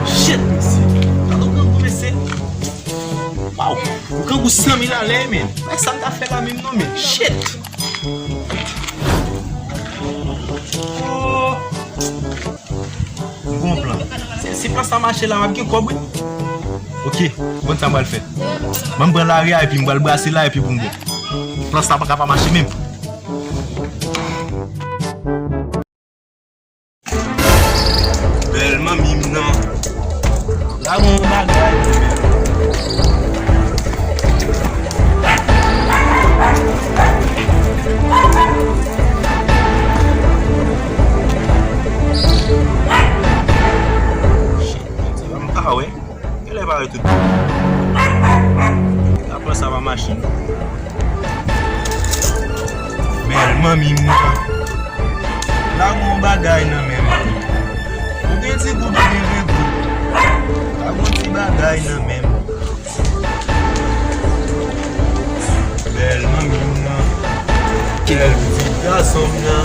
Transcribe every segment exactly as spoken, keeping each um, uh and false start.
Shit, mesye. Gade yon grangou, mesye. Waw, yon grangou san mil alè, men. Wè sa m ta fè la menm non, men. Shit. Oh. M gon plan. Si, si plan sa mache la, m ap gen kòb, wi. Ok, konn sa m pral fè. Ban m pran lari a, epi m pral brase la, epi pou m bon. Plan sa pa ka pa mache menm. Bèl manmi m nan. La gon bagay. Shit, Bondye, m pa wè. Genlè pa wè tout. Apre sa pa mache non. Bèl manmi m nan. La gon bagay nan men m. Ou gen ti goud, ou gen regoud. La gon ti bagay nan men m. Bèl manmi m nan. Bèl pitit gason m nan.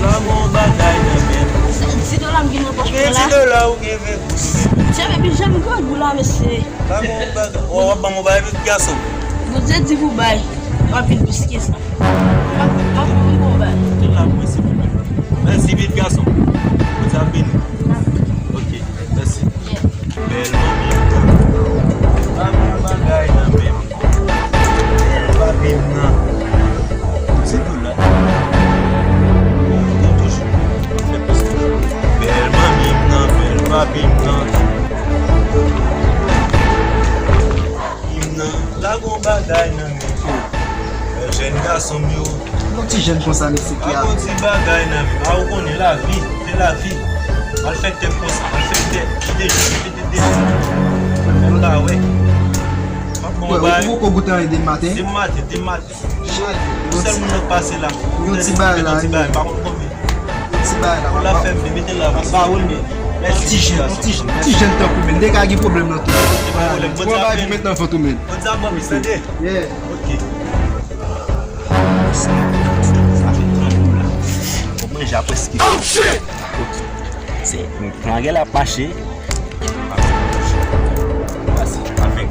La gon bagay nan men m. Ti dola m gen nan pòch mwen la. Gen ti dola ou gen regoud. Ti men pi jan m grangou la, mesye. Pa gon bagay. W ap ban m yon bagay, pitit gason. Bondye di pou bay. W ap vin plis ke sa. W ap, w ap vin pou bay. Tout la pou mwen, silvouplè. Mèsi, pitit gason. Bondye ap beni. Ok, mèsi. Bèl manmi m nan. Pa gon bagay nan men m. Bèl papi m nan. Se tou la. Bèl manmi m nan, bèl papi m nan. Papi m nan, la gon bagay nan men yo. Bèl jèn gason m yo. Yon ti jèn konsa, mesye, ki a. La gon ti bagay nan men. A, ou konnen lavi, se lavi. Al fè tèt konsa, al fè tèt. Kite jis, kite tèt. Mwen pa wè. Bon, ou poko goute anyen de maten? De maten, de maten. Yon sèl moun nan pase la. Yon ti bagay la, yon ti bagay, pa konn konbyen. Yon ti bagay la. Ou la fè m mete la. Ba ou l men. Yon ti jèn, yon ti, ti jèn tankou men. Li ka gen pwoblèm nan tou. Pran bagay pou met nan vant ou men. Bondye ap ban m tande. Yeah. Ok. Sa fè trant goud la. Fòk manje a prèske. Oh shit! Ok. Se plan gen la ap mache. Pase, pa fè.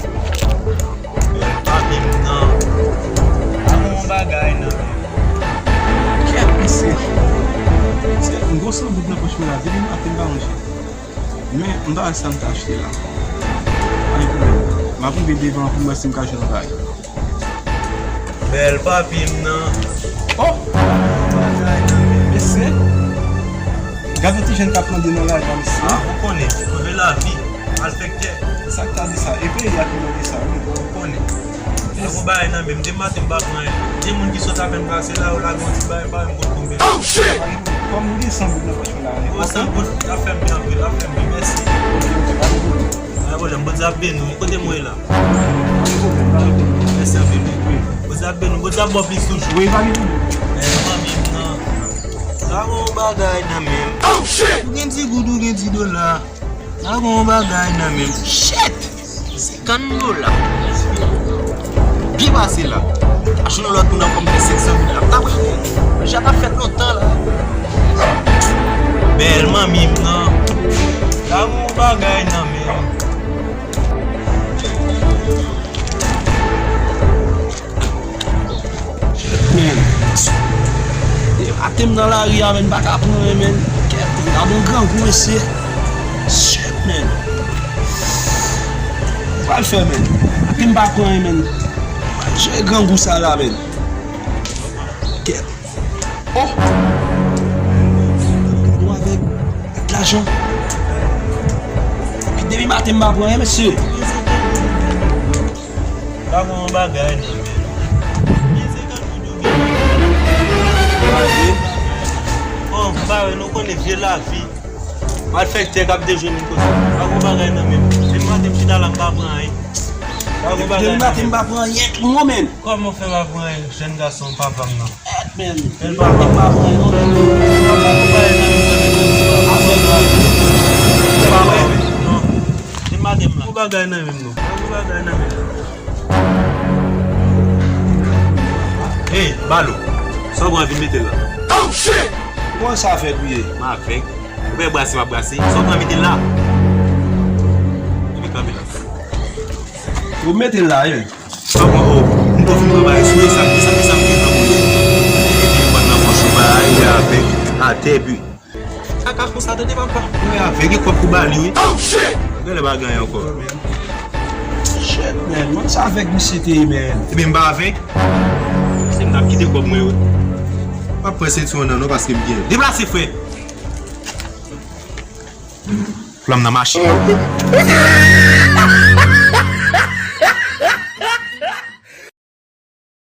Bèl papi m nan. Pa gon bagay nan men. Kèt mesye. Se yon gwo san goud nan pòch mwen la. Depi maten m pa manje. Men, m pa wè sa m ta achte la. Pa gen pwoblèm. M ap rive devan pou m wè si m ka jwenn yon bagay. Bèl papi m nan. Oh! Mesye. Gade yon ti jèn k ap mande nan lari a, mesye. Ah, ou konnen. Move lavi. Malfektè. Se sa k ta di sa. E peyi a ki mande sa, wi. Ou konnen. Lage yon bagay nan men m. Depi maten m pa pran anyen. Gen moun ki sot apèn pase la, yo lage yon ti bagay pa m konn konbyen. Oh shit! Kòm m gen san goud nan pòch mwen la, wi. San goud, l ap fè m byen anpil, l ap fè m byen. Mèsi. Pa gen pwoblèm. Bondye ap beni w. Kote mwen ye la? Mèsi anpil, wi. Bondye ap beni w. Bondye ap ba w plis toujou. Wi, pa gen pwoblèm. Eh, manmi m nan. Sa gon bagay nan men m. Oh shit! Ou gen ti goud, ou gen ti dola. Sa gon bagay nan men m. Shit! Senkant dola. Byen pase la. Achte yon lòt moun ankò, m fè senk san dola. M ta prale. Manje a t ap fèt lontan la. Bèl manmi m nan. Sa gon bagay nan men m. Shit, man. Depi maten m nan lari a, man, m pa ka pran anyen, man. Kèt, m ta bon grangou, mesye. Shit, man. Sa m pral fè, man? Maten m pa pran anyen, man. Manje grangou sa la, man. Kèt. Oh! Mwen avèk lajan. Epi depi maten m pa pran anyen, mesye. Pa gen yon bagay nan men nou. Gen senkant goud ou gen. Bon, m pa wè, nou konnen vye lavi. Malfektè k ap dejwe moun konsa. Pa gen yon bagay nan men m. Depi maten m chita la, m pa pran anyen. Pa gen yon bagay nan men m. Depi maten m pa pran anyen, non, men. Kòman w fè pa pran anyen, jèn gason papa m nan? Kèt, men. Depi maten m pa pran anyen, non, men. Pa gen yon bagay nan men m. Pa gen yon bagay nan men m, non. Depi maten m la. Pa gen yon bagay nan men m, non. Pa gen yon bagay nan men m. Hey, Balo, sa w pran vin mete la? Oh shit! Kòman sa fè kriye? M avèg. Ou fè brase, m ap brase. Sa w pran mete la? Kanpe la. Ou mete l la, ye. Papa, oh, m tou fin pran bagay sou yo, sa, sa, sa m gen nan mwen. Epi, m pran nan pòch ou, bagay, avèk, atè, epi. Kaka konsa, tande, papa. Mwen avèk, e kòb pou ba li, wi. Oh, shit! Genlè pa gen ankò. Shit, man. Mwen sa avèk misye te ye, man. Ebyen, m pa avèk. Se m t ap kite kòb mwen, wi. M ap pran senti w nan, non, paske m gen. Deplase, frè. Flanm nan mache.